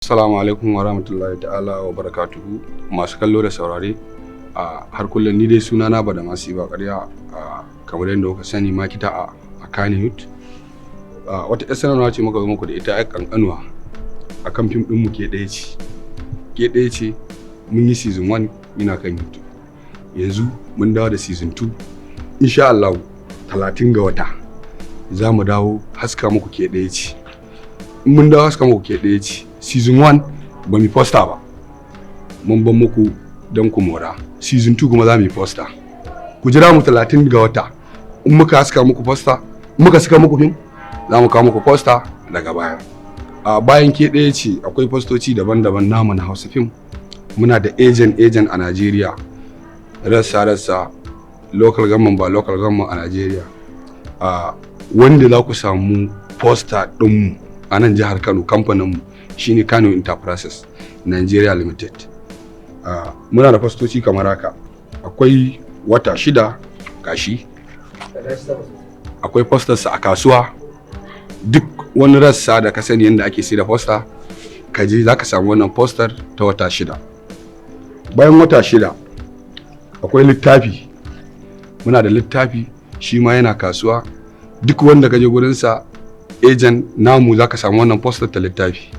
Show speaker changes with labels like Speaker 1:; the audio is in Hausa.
Speaker 1: Assalamu alaikum wa rahmatullahi ta'ala wa barakatuhu, masu kallo da saurare. A har kullum ni dai sunana Badamasi ba ƙarya, kamar yadda kuka sani, marketer a Kannywood. Wata 'yar sanarwa ce muka zo muku da ita ai kankanuwa akan fim ɗinmu Ke Ɗaya Ce. Ke Ɗaya Ce mun yi season 1, yana kan YouTube. Yanzu mun dawo da season 2. Insha Allah 30 ga wata za mu dawo haska muku Ke Ɗaya Ce. In mun dawo haska muku Ke Ɗaya Ce season 1, ba mu poster ba, mun ban muku don ku mora. Season 2 kuma za mu yi poster. Ku jira mu 30 ga wata. In muka haska muku poster, in muka saka muku fim, za mu kawo muku poster daga baya. A bayan Ke Ɗaya Ce, akwai postoci daban-daban namu na Hausa fim. Muna da agent agent a Najeriya, rassa rassa, local government ba local government a Najeriya. A wanda za ku samu poster ɗinmu a nan jihar Kano, kamfaninmu shine Kano Enterprises Nigeria Limited. Muna da fastoci kamar haka: akwai wata 6, gashi, akwai postersa a kasuwa. Duk wani rassa da ka sani yadda ake sai da poster, ka je za ka samu wannan poster ta wata 6. Bayan wata 6, akwai littafi. Muna da littafi, shi ma yana kasuwa. Duk wanda ka je gurinsa, agent namu, za ka samu wannan poster ta littafi.